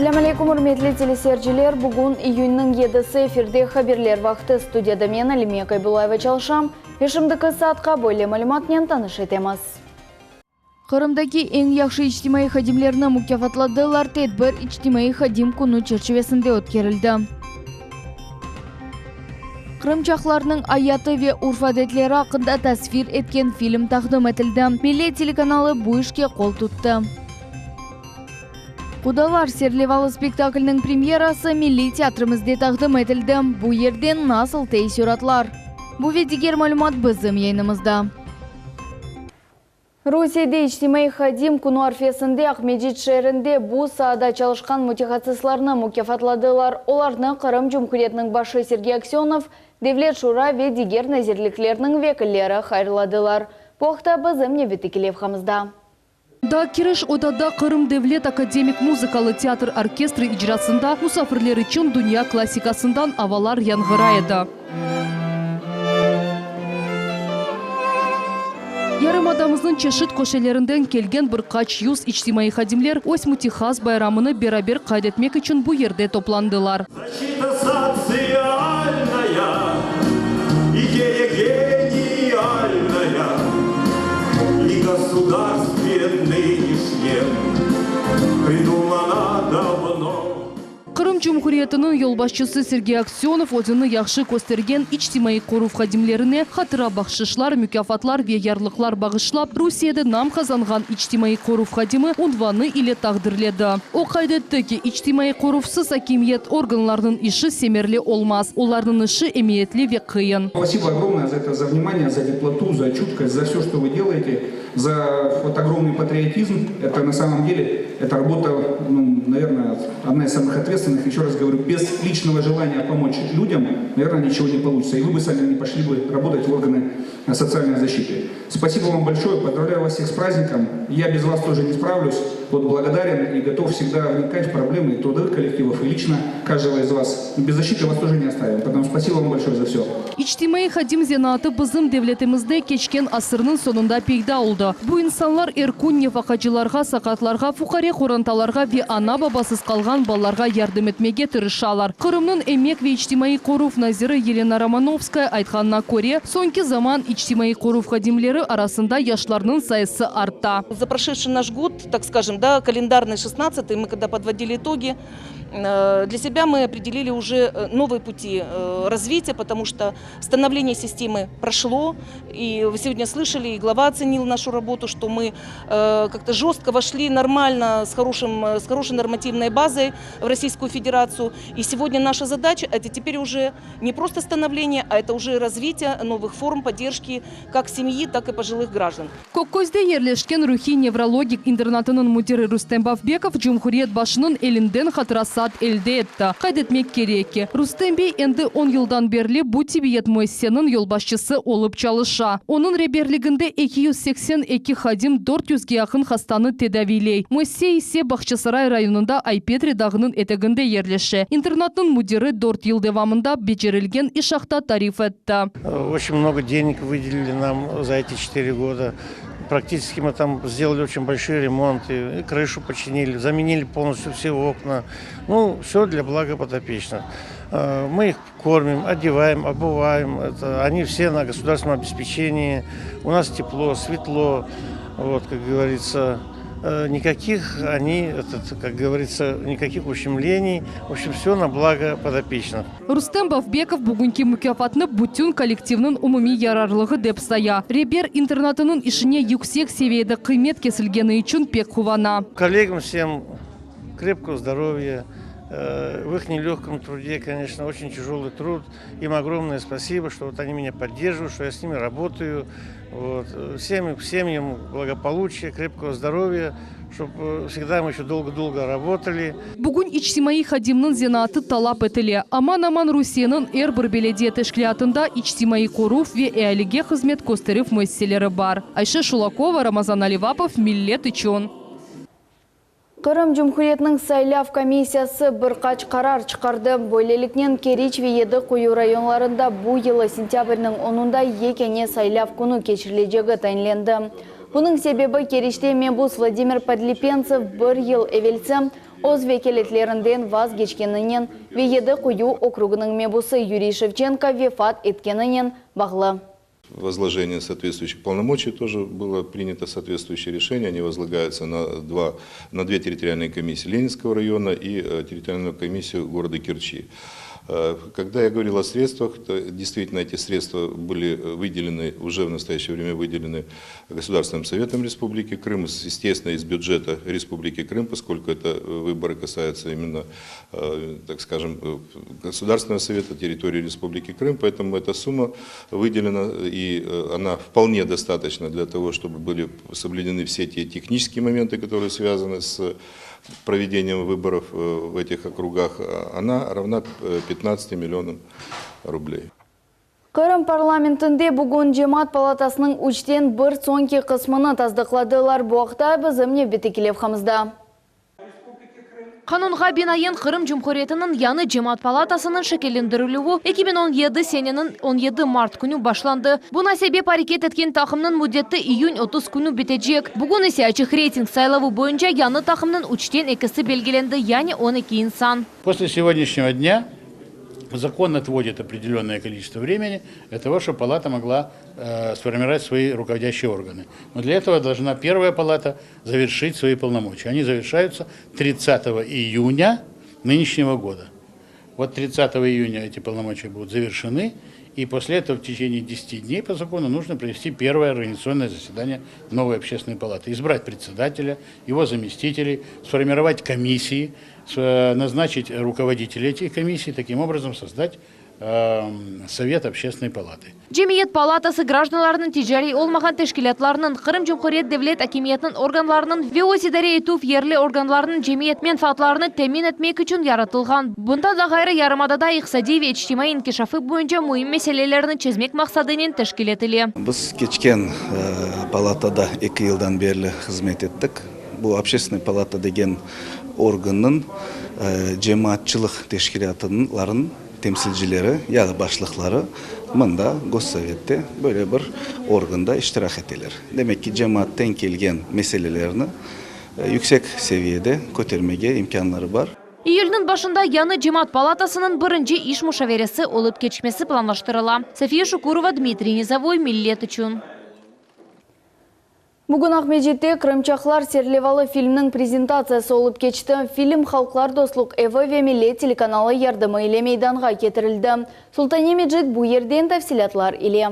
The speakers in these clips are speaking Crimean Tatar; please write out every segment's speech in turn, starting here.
Selâm aleyküm, ürmetli teleseyirciler! Bugün iyünniñ yedisi, efirde Haberler vaqtı. Studiyada men, Alime Kaybulayeva çalışam ve şimdiki saatqa böyle malümatnen tanış etemiz. Qırımdaki eñ yahşı içtimaiy hadimlerni mukâfatladılar, tedbir İçtimaiy hadim künü çerçivesinde ötkerildi. Qırımçaqlarnıñ ayatı ve urf-adetleri aqqında tasvir etken film taqdim etildi. Millet telekanalı bu işke qol tuttı. Qudalar serlevalı spektaklniñ premyerası Milliy teatrimizde taqdim etildi. Bu yerden nasıl teessüratlar? Bu ve diger malümat bizim yayınımızda. Rusiyede İçtimaiy hadim künü arfesinde Aqmescit şeerinde bu saada çalışqan mütehassıslarnı mukâfatladılar. Olarnı Qırım Cumhuriyetiniñ başı Sergey Aksönov, Devlet şura ve diger nazirliklerniñ vekilleri hayırladılar. Bu aqta bizim nevbetteki levhamızda. Daa kiriş odada Qırım devlet akademik muzıkalı teatr orkestri icrasında musafirler içün dünya klassikasından avalar yañğıray edi. Yarımadamıznıñ çeşit köşelerinden kelgen bir qaç yüz içtimaiy hadimler öz mütehas bayramını beraber qayd etmek içün bu yerde toplandılar. Защita sotsialnaya, ideya genialnaya, i gosudarstve nınешнем придумана давно. Qırım Cumhuriyetiniñ yolbaşçısı Sergey Aksönov özüni yahşı köstergen içtimaiy qoruv hadimlerine hatıra bahşışlar, mukâfatlar ve yarlıqlar bağışlap, Rusiyede nam qazanğan içtimaiy qoruv hadimi unvanı ile taqdirledi. O qayd etti ki, içtimaiy qoruvsız akimiyet organlarınıñ işi semerli olmaz, olarnıñ işi emiyetli ve qıyın. Spasibo ogromnoye za eto, za vnimaniye, za teplotu, za çutkost, za vse, çto vı delayete, za vot ogromnıy patriotizm. Eto na samom dele, eto rabota, nu, navernoye, odna iz samıh otvetstvennıh. Eşe raz govoryu, bez liçnogo jelaniya pomoç lüdyam, navernoye, niçego ne poluçitsa, i vı bı sami ne poşli bı rabotat v organı sotsialnoy zaşçity. Spasibo vam bolşoye, pozdravlâyu vas vseh s prazdnikom, ya bez vas тоже ne spravlüs, vot blagodaren i gotov vsegda vnikat v problemy i trudovıh kollektivov i liçno každogo iz vas, bez zaşçity vas тоже ne ostavim, potomu spasibo vam bolşoye za vsё. İçtimaiy hadim zenaatı bizim devletimizde keçken asırnıñ soñunda peyda oldı. Bu insanlar er kün nefaqacılarğa, saqatlarğa, fuqare qorantalarğa ve ana-babasız qalğan balalarğa yardım etmege tırışalar. Qırımnıñ emek ve içtimaiy qoruv naziri Yelena Romanovskaya aytqanına köre, Soñki zaman içtimaiy qoruv hadimleri arasında yaşlarnıñ sayısı arta. За прошедший наш год, так скажем, да, календарный шестнадцатый, мы когда подводили итоги, для себя мы определили уже новые пути развития, потому что становление системы прошло, и вы сегодня слышали, и глава оценил нашу работу, что мы как-то жестко вошли нормально, с хорошим, с хорошей нормативной базой в Российскую Федерацию. И сегодня наша задача, это теперь уже Не просто становление, а это уже развитие новых форм поддержки как семьи, так и пожилых граждан. Kökközde yerleşken ruhiy-nevrologik internatınıñ müdiri Rustem Bavbekov cumhuriyet başınıñ elinden hatıra saat elde etti. Qayd etmek kerek ki, Rustem bey endi on yıldan berli bu tibbiyet müessiseniñ yolbaşçısı olıp çalışa. Onıñ reberliginde 282 hadim dört yüzge yaqın hastanı tedaviyley. Müessise ise Bağçasaray rayonında Ay-Petri dağınıñ eteginde yerleşe. İnternatnıñ müdiri dört yıl devamında becerilgen iş aqta tarif etti. Oçün mnogo deneg vıdelili nam za eti çetiri goda. Praktiçeski mı tam sdelali oçün bolşoy remont, i krışu počinili, zamenili polnostyu vse okna. Nu, vse dlâ blaga podopečnıh. Mı ih Kormim, odevaem, obuvaem, eto, oni vse na gosudarstvennom obespeçenii, u nas teplo, svetlo, vot, kak govoritsâ, nikakih oni, etot, kak govoritsâ, nikakih uşemleniy, v obşem, vse na blago podopečnıh. Rustem Bavbekov bugünki mukâfatnı bütün kollektivniñ umumiy yararlığı dep saya. Reber internatınıñ işine yüksek seviyede qıymet kesilgeni içün pek quvana. Kollegam vsem krepkogo zdorovya, В их нелегком труде, конечно, очень тяжелый труд. Им огромное спасибо, что вот они меня поддерживают, что я с ними работаю. Вот. Всем, семьям благополучия, крепкого здоровья, чтобы всегда мы еще долго-долго работали. Bugün içtimaiy hadimniñ zenaatı talap etile. Aman-aman Rusiyeniñ er bir belediye teşkilâtında içtimaiy qoruv ve ealige hızmet kösterüv müessiseleri bar. Ayşe Şulakova, Ramazan Alivapov, Millet içün. Qırım Cumhuriyetiniñ saylav komissiyası bir qaç qarar çıqardı. Böyleliknen, Keriç ve Yedi Quyu rayonlarında bu yılı sentâbrniñ onunda yekâne saylav künü keçirilecegi tayinlendi. Bunıñ sebebi, Keriçte mebus Vladimir Podlipentsev bir yıl evelsi. öz vekâletlerinden vazgeçkeninen ve Yedi Quyu okrugınıñ mebusı Yuriy Şevçenko vefat etkeninen bağlı. Возложение соответствующих полномочий тоже было принято соответствующее решение. Они возлагаются на, два, на две территориальные комиссии Ленинского района и э, территориальную комиссию города Керчи. Э, когда я говорил о средствах, то действительно эти средства были выделены, уже в настоящее время выделены Государственным советом Республики Крым, естественно, из бюджета Республики Крым, поскольку это выборы касаются именно, э, так скажем, Государственного совета территории Республики Крым, поэтому эта сумма выделена и э, она вполне достаточна для того, чтобы были соблюдены все те технические моменты, которые связаны с проведением выборов э, в этих округах, она равна 15 миллионам рублей. Qırım parlamentinde bugün Cemaat palatasınıñ üçten bir soñki qısmını tasdıqladılar. Bu aqta bizim nevbetteki levhamızda. Qanunğa binaen Qırım Cumhuriyetiniñ yañı Cemaat palatasınıñ şekillendirilüvi 2017 seneniñ 17 mart künü başlandı. Buña sebep areket etken taqımnıñ müddeti iyün 30 künü bitecek. Bugün ise açıq reyting saylavı boyunca yañı taqımnıñ üçten ekisi belgilendi, yani 12 insan. После сегодняшнего дня закон отводит определенное количество времени для того, чтобы палата могла э, сформировать свои руководящие органы. Но для этого должна первая палата завершить свои полномочия. Они завершаются 30 июня нынешнего года. Вот 30 июня эти полномочия будут завершены, и после этого в течение 10 дней по закону нужно провести первое организационное заседание новой общественной палаты. Избрать председателя, его заместителей, сформировать комиссии, э, назначить руководителей этих комиссий, таким образом создать эм, Совет Общественной палаты. Cemiyet palatası grajdanlarnıñ ticariy olmağan teşkilâtlarınıñ, Qırım Cumhuriyet devlet akimiyetiniñ organlarınıñ ve öz idare etüv yerli organlarınıñ cemiyet menfaatlarını temin etmek içün yaratılğan. Bundan da ğayrı yarımadada iqtisadiy ve içtimaiy inkişafı boyunca müim meselelerni çezmek maqsadınen teşkil etile. Biz keçken palatada eki yıldan berli hızmet ettik. Bu Общественная palata degen organnıñ cemaatçılıq teşkilâtlarınıñ temsilcileri ya da başlıqları mında, Gossovette, böyle bir organda iştirak eteler. Demek ki, cemaatten kelgen meselelerni yüksek seviyede kötermege imkânları bar. İyülniñ başında yañı Cemaat palatasınıñ birinci iş muşaveresi olıp keçmesi planlaştırıla. Safiye Şukurova, Dmitriy Nizovoy, Millet içün. Bugün Aqmescitte Qırımçaqlar serlevalı filmniñ prezentatsiyası olıp keçti. Film Halqlar dostluq evi ve Millet telekanalı yardımı ile meydanğa ketirildi. Sultane Mecit bu yerden tafsilâtlar ile.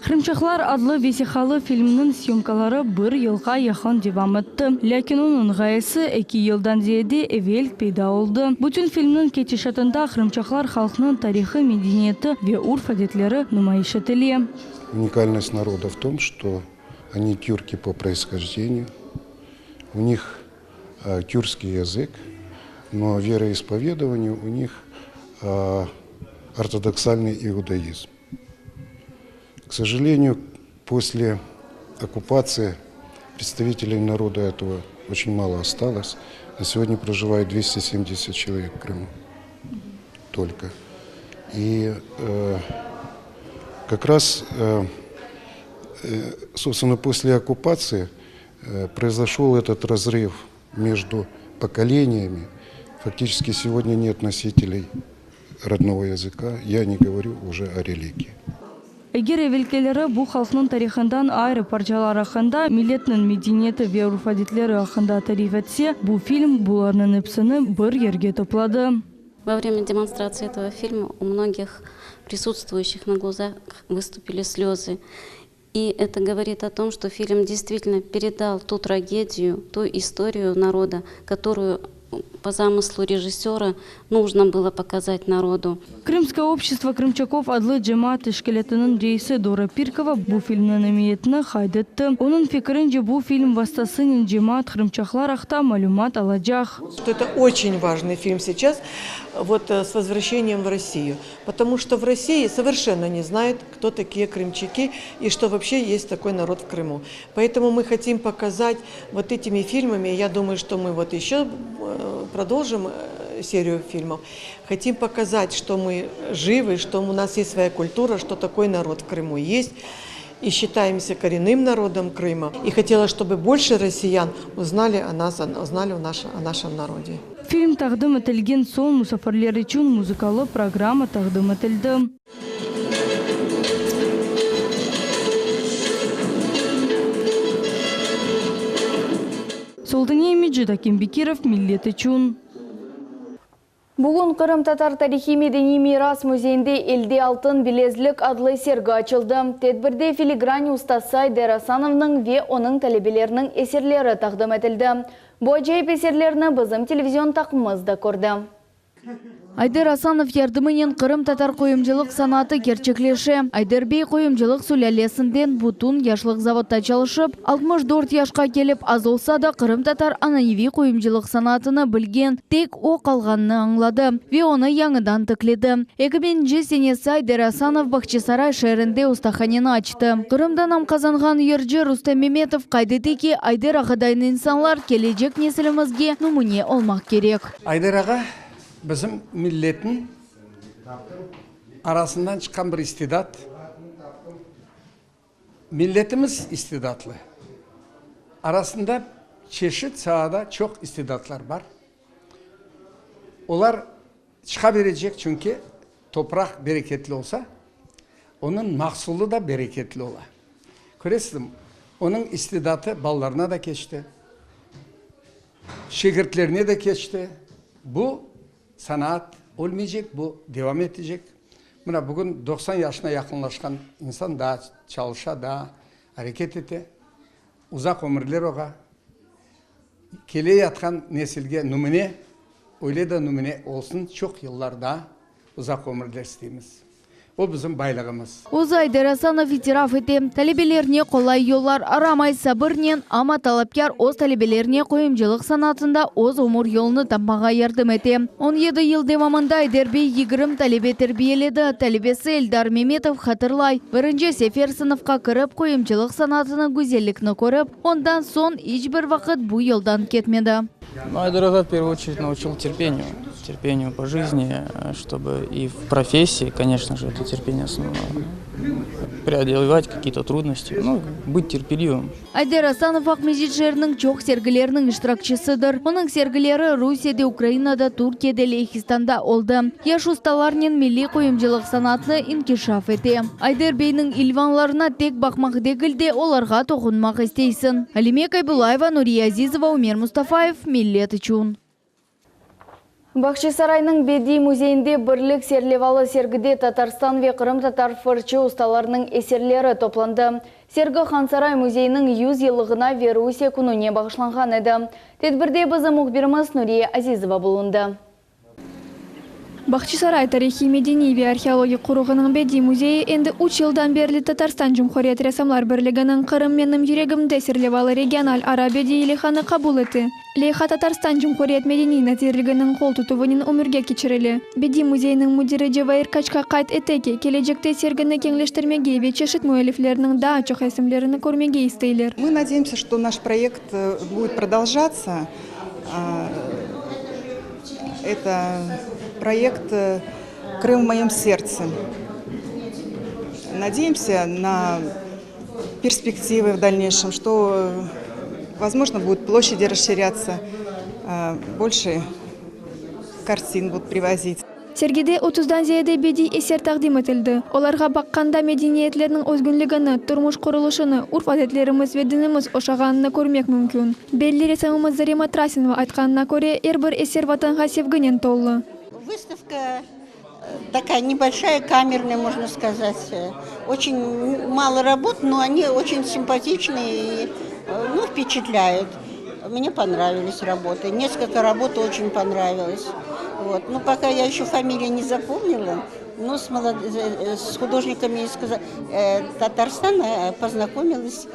Qırımçaqlar adlı vesiqalı filmniñ syomkaları bir yılğa yaqın devam etti. Lâkin onıñ ğayesi eki yıldan ziyade evel peyda oldı. Bütün filmniñ ketişatında qırımçaqlar halqnıñ tarihı, medeniyeti ve urf-adetleri numayış etile. Уникальность народа в том, что они тюрки по происхождению, у них э, тюркский язык, но вероисповедование у них э, ортодоксальный иудаизм. К сожалению, после оккупации представителей народа этого очень мало осталось. На сегодня проживает 270 человек в Крыму только. И э, как раз, э, э, собственно, после оккупации э, произошел этот разрыв между поколениями. Фактически сегодня нет носителей родного языка, я не говорю уже о религии. Eger evelkileri bu halqnıñ tarihından ayrı parçalar aqqında, milletniñ medeniyeti ve urf-adetleri aqqında tarif etse, bu film bularnıñ episini bir yerge topladı. Во время демонстрации этого фильма у многих присутствующих на глазах выступили слезы. И это говорит о том, что фильм действительно передал ту трагедию, ту историю народа, которую по замыслу режиссера нужно было показать народу. Крымское общество крымчаков adlı cemaat teşkilâtınıñ reisi Dora Pirkova bu filmniñ emiyetini qayd etti. Onıñ fikirince bu film vastasınen cemaat qırımçaqlar aqta malümat alacaq. Что это очень важный фильм сейчас, вот э, с возвращением в Россию. Потому что в России совершенно не знают, кто такие крымчаки и что вообще есть такой народ в Крыму. Поэтому мы хотим показать вот этими фильмами, я думаю, что мы вот еще э, продолжим э, серию фильмов, хотим показать, что мы живы, что у нас есть своя культура, что такой народ в Крыму есть. И считаемся коренным народом Крыма. И хотела, чтобы больше россиян узнали о нас, узнали о нашем народе. Film taqdim etilgen soñ musafirler içün muzıkalı programma taqdim etildi. Sultaniye Mecit, Akim Bekirov, Millet içün. Bugün Qırımtatar tarihiy-medeniy miras müzeyinde Elde altın bilezlik adlı sergi açıldı. Tedbirde filigrane ustası Ayder Asanovnıñ ve onıñ talebeleriniñ eserleri taqdim etildi. Bu acayip eserlerni bizim televizion taqımımız da kördi. Ayder Asanov yardımınen qırımtatar qoyumcılıq sanatı kerçekleşe. Ayder bey qoyumcılıq sülâlesinden bütün yaşlıq zavodda çalışıp, 64 yaşqa kelip, az olsa da, qırımtatar ananeviy qoyumcılıq sanatını bilgen tek o qalğanını añladı ve onı yañıdan tikledi. Eki biñinci senesi Ayder Asanov Bağçasaray şeerinde ustahaneni açtı. Qırımda nam qazanğan yırcı Rustem Memetov qayd ete ki, Ayder ağadaynı insanlar kelecek nesilimizge nümüne olmaq kerek. Ayder ağa bizim milletniñ arasından çıqqan bir istidat. Milletimiz istidatlı. Arasında çeşit saada çoq istidatlar bar. Olar çıqa berecek, çünki topraq bereketli olsa, onıñ mahsulı da bereketli ola. Köresizmi, onıñ istidatı balalarına da keçti, şegirtlerine de keçti. Bu sanaat ölmeycek, bu devam etecek. Mına bugün 90 yaşına yaqınlaşqan insan daa çalışa, daa areket ete. Uzaq ömürler oğa. Kele yatqan nesilge nümüne, öyle de nümüne olsun, çoq yıllar daa uzaq ömürler isteymiz. O bizim baylığımız. Özü Ayder Asanov itiraf ete, talebelerine qolay yollar aramay, sabırnen, amma talapkâr öz talebelerine qoyumcılıq sanatında öz ömür yolunı tapmağa yardım ete. 17 yıl devamında Ayder bey 20 talebe terbiyeledi. Talebesi Eldar Memetov hatırlay, birinci sefer sınıfqa kirip, qoyumcılıq sanatınıñ güzellikni körip, ondan soñ iç bir vaqıt bu yoldan ketmedi. Ayder ağa, в первую очередь, научил терпению. Терпению по жизни, чтобы и в профессии, конечно же, это терпение основное. Преодолевать какие-то трудности, ну, быть терпеливым. Ayder Asanov Aqmescit şeeriniñ çoq sergileriniñ iştirakçisidir. Onıñ sergileri Rusiyede, Ukrainada, Türkiyede, Lehistanda oldı. Yaş ustalarnen milliy qoyumcılıq sanatını inkişaf ete. Ayder beyniñ ilvanlarına tek baqmaq degil de, olarğa toqunmaq isteysiñ. Alime Kaybulayeva, Nuriye Azizova, Umer Mustafayev, Millet içün. Bağçasaraynıñ Bediy müzeyinde Birlik serlevalı sergide Tatarstan ve qırımtatar fırçı ustalarınıñ eserleri toplandı. Sergi Hansaray müzeyiniñ 100 yıllığına ve Rusiye kününe bağışlanğan edi. Tedbirde bizim mühbirimiz Nuriye Azizova bulundı. Bağçasaray tarihiy-medeniy ve arheologik qoruğınıñ bediy müzeyi endi üç yıldan berli Tatarstan Cumhuriyet Ressamlar birliginiñ Qırım menim yüregimde serlevalı regional ara bediy leyhanı qabul etti. Leyha Tatarstan Cumhuriyet Medeniy nazirliginiñ qol tutuvınen ömürge keçirile. Bediy müzeyiniñ müdiri Cevair Kaçka qayd ete ki, kelecekte sergini keñleştirmege ve çeşit müelliflerniñ daa çoq resimlerini körmege isteyler. Мы надеемся, что наш проект будет продолжаться. Это проект Крым в моем сердце. Надеемся на перспективы в дальнейшем, что, возможно, будут площади расширяться, больше картин будут привозить. Sergide otuzdan ziyade bediy eser taqdim etildi. Olarğa baqqanda medeniyetlerniñ özgünligini, turmuş qurulışını, urf-adetlerimiz ve dinimiz oşağanını körmek mümkün. Belli ressamımız Zarema Trasinova aytqanına köre, er bir eser Vatanğa sevginen tolu. Выставка такая небольшая, камерная, можно сказать. Очень мало работ, но они очень симпатичные и ну, впечатляют. Мне понравились работы. Несколько работ очень понравилось. Вот. Ну, пока я еще фамилии не запомнила, но с, молод... с художниками из Татарстана познакомилась.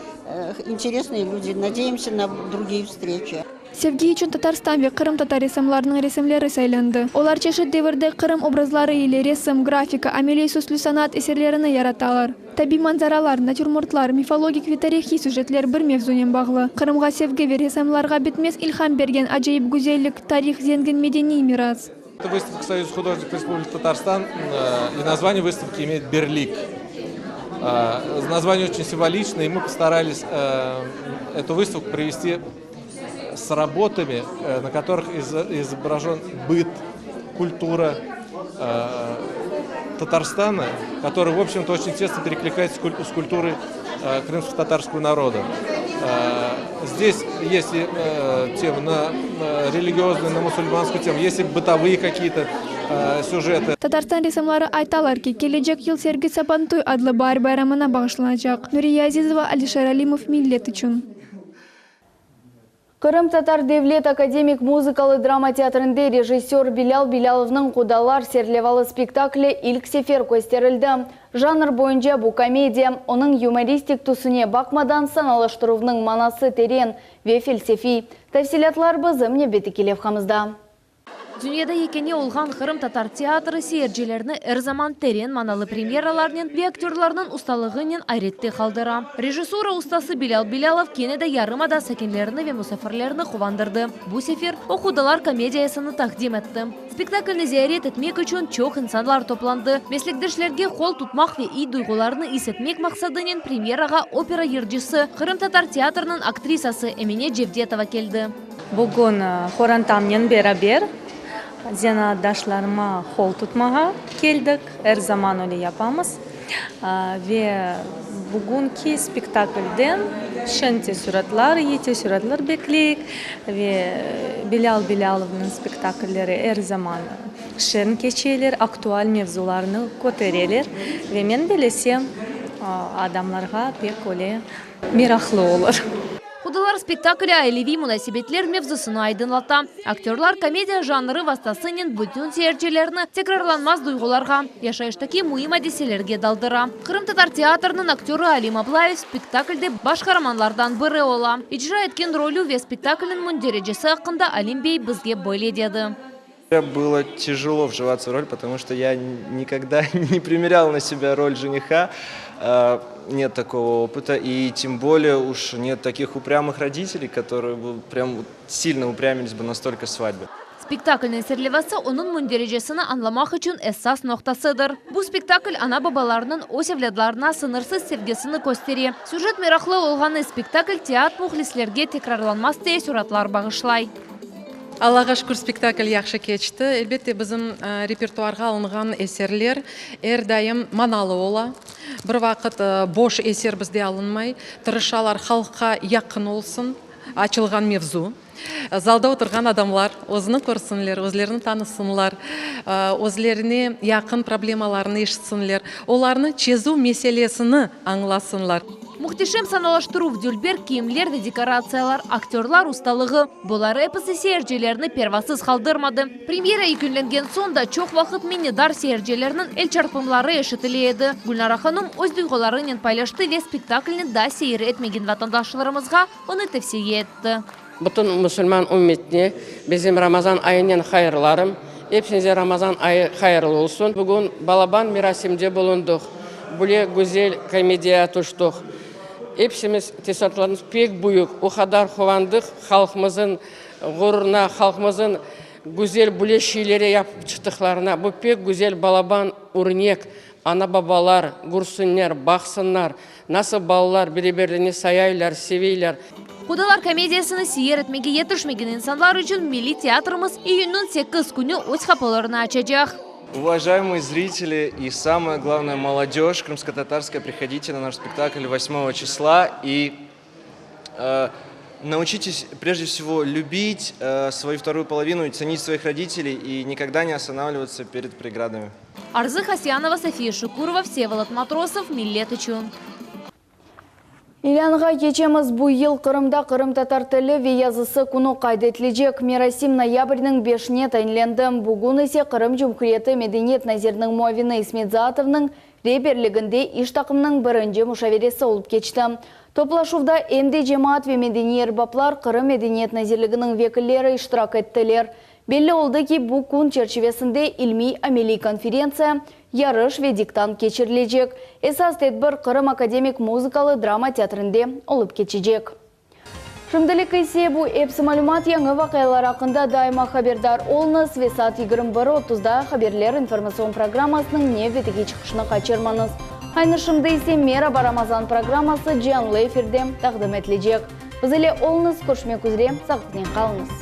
Интересные люди. Надеемся на другие встречи. Sergi içün Tatarstan ve qırımtatar ressamlarınıñ resimleri saylandı. Olar çeşit devirde Qırım obrazları ile resim, grafika, ameliy süslü sanat eserlerini yaratalar. Tabiy manzaralar, natürmortlar, mifologik ve tarihiy süjetler bir mevzunen bağlı. Qırımğa sevgi ve ressamlarğa bitmez ilham bergen acayip güzellik, tarih, zengin medeniy miras. Это выставка Союза художников Республики Татарстан, и название выставки имеет «Берлик». Название очень символичное, и мы постарались эту выставку провести с работами, на которых изображен быт, культура Татарстана, который, в общем-то, очень тесно перекликается с культурой крымско-татарского народа. Здесь есть и темы на религиозную, на мусульманскую тему, есть и бытовые какие-то сюжеты. Tatarstan ressamları aytalar ki, kelecek yıl sergi Sabantuy adlı baar bayramına bağışlanacaq. Nuriye Azizova, Alişer Alimov, Millet içün. Qırımtatar devlet akademik muzıkalı drama teatrinde rejissör Bilâl Bilâlovnıñ Qudalar serlevalı spektakli ilk sefer kösterildi. Janr boyunca bu komediya. Onıñ yumoristik tüsüne baqmadan sanalaştıruvnıñ manası teren ve felsefiy. Tafsilâtlar bizim nevbetteki levhamızda. Dünyada yekâne olğan qırımtatar teatri seyircilerni er zaman teren manalı premyeralarnen ve aktörlarnıñ ustalığınen ayrette qaldıra. Rejissura ustası Bilâl Bilâlov kene de yarımada sakinlerini ve musafirlerini quvandırdı. Bu sefer o Qudalar komediyasını taqdim etti. Spektaklni ziyaret etmek içün çoq insanlar toplandı. Meslekdeşlerge qol tutmaq ve iy duyğularını is etmek maqsadınen premyerağa opera yırcısı, qırımtatar teatriniñ aktrisası Emine Cevdetova keldi. Bugün qorantamnen beraber zenaatdaşlarıma qol tutmağa keldik, er zaman öyle yapamız. Ve bugünki spektaklden şeñ teessuratlar, iyi teessuratlar bekleyik. Ve Bilâl Bilâlovnıñ spektaklleri er zaman şeñ keçeler, aktual mevzularnı kötereler. Ve men bilesem, adamlarğa pek öyle meraqlı olur. Qudalar spektakli aileviy munasebetler mevzusını aydınlata. Aktörlar komediya janrı vastasınen bütün seyircilerni tekrarlanmaz duyğularğa, yaşayıştaki müim adiselerge daldıra. Qırımtatar teatriniñ aktörı Alim Ablayev spektaklde baş qaramanlardan biri ola. İcra etken rolü ve spektaklniñ mündericesi aqqında Alim bey bizge böyle dedi. Было тяжело вживаться в роль, потому что я никогда не примерял на себя роль жениха. Нет такого опыта. И тем более уж нет таких упрямых родителей, которые бы прям сильно упрямились бы на столько свадьбы. Spektaklniñ serlevası onıñ mündericesini añlamaq içün esas noqtasıdır. Bu spektakl ana-babalarnıñ öz evlâdlarına sıñırsız sevgisini köstere. Süjet meraqlı olğanı spektakl teatr mühlislerge tekrarlanmaz teessüratlar bağışlay. Allağa şükür, spektakl yahşı keçti. Elbette, bizim repertuarğa alınğan eserler er daim manalı ola. Bir vaqıt boş eser bizde alınmay. Tırışalar, halqqa yaqın olsun açılğan mevzu. Zalda oturğan adamlar özüni körsinler, özlerini tanısınlar, özlerine yaqın problemalarnı eşitsinler, olarnı çezüv meselesini añlasınlar. Mühteşem sanalaştıruv, dülber kiyimler ve dekoratsiyalar, aktörlar ustalığı, bular episi seyircilerni pervasız qaldırmadı. Premyera yekünlengen soñ da çoq vaqıt minnetdar seyircilerniñ elçarpımları eşitile edi. Gülnara hanım öz duyğularınen paylaştı ve spektaklni daa seyir etmegen vatandaşlarımızğa onı tevsiye etti. Bütün musulman ümmetine bizim Ramazan ayınen hayırlarım. Epsiñize Ramazan ayı hayırlı olsun. Bugün balaban merasimde bulundıq. Böyle güzel komediya tuştuq. Epsimiz teessuratlarımız pek büyük. O qadar quvandıq halqımızın ğururına, halqımızın güzel böyle şeylere yapıp çıqtıqlarına. Bu pek güzel balaban örnek. Ana-babalar körsünler, baqsınlar, nasıl balalar biri-birini sayaylar, seveyler. Qudalar komediyasını seyir etmege yetişmegen insanlar içün Milliy teatrimiz iyünniñ 8 künü öz qapılarını açacaq. Уважаемые зрители и самое главное молодежь крымско-татарская, приходите на наш спектакль 8 числа и научитесь прежде всего любить свою вторую половину и ценить своих родителей и никогда не останавливаться перед преградами. Arzı Hasyanova, Sofiya Şukurova, Vsevolod Matrosov, Millet içün. İlânğa keçemiz. Bu yıl Qırımda qırımtatar tili ve yazısı künü qayd etilecek. Merasim noyabrniñ beşine tayinlendi. Bugün ise Qırım Cumhuriyeti medeniyet naziriniñ muavini İsmet Zaatovnıñ reberliginde iş taqımınıñ birinci muşaveresi olıp keçti. Toplaşuvda em de cemaat ve medeniy erbaplar, Qırım Medeniyet nazirliginiñ vekilleri iştirak ettiler. Belli oldı ki, bu kün çerçivesinde ilmiy-ameliy konferentsiya, yarış ve diktant keçirilecek. Esas tedbir Qırım akademik muzıkalı drama teatrinde olıp keçecek. Şimdilik ise bu epsi malümat, yañı vaqialar aqqında daima haberdar oluñız ve saat 21:30da Haberler informatsion programmasınıñ nevbeteki çıqışını qaçırmañız. Aynı şimdi ise Meraba Ramazan programması canlı efirde taqdim etilecek. Biz ile oluñız, körüşmek üzre, sağlıqnen qalıñız.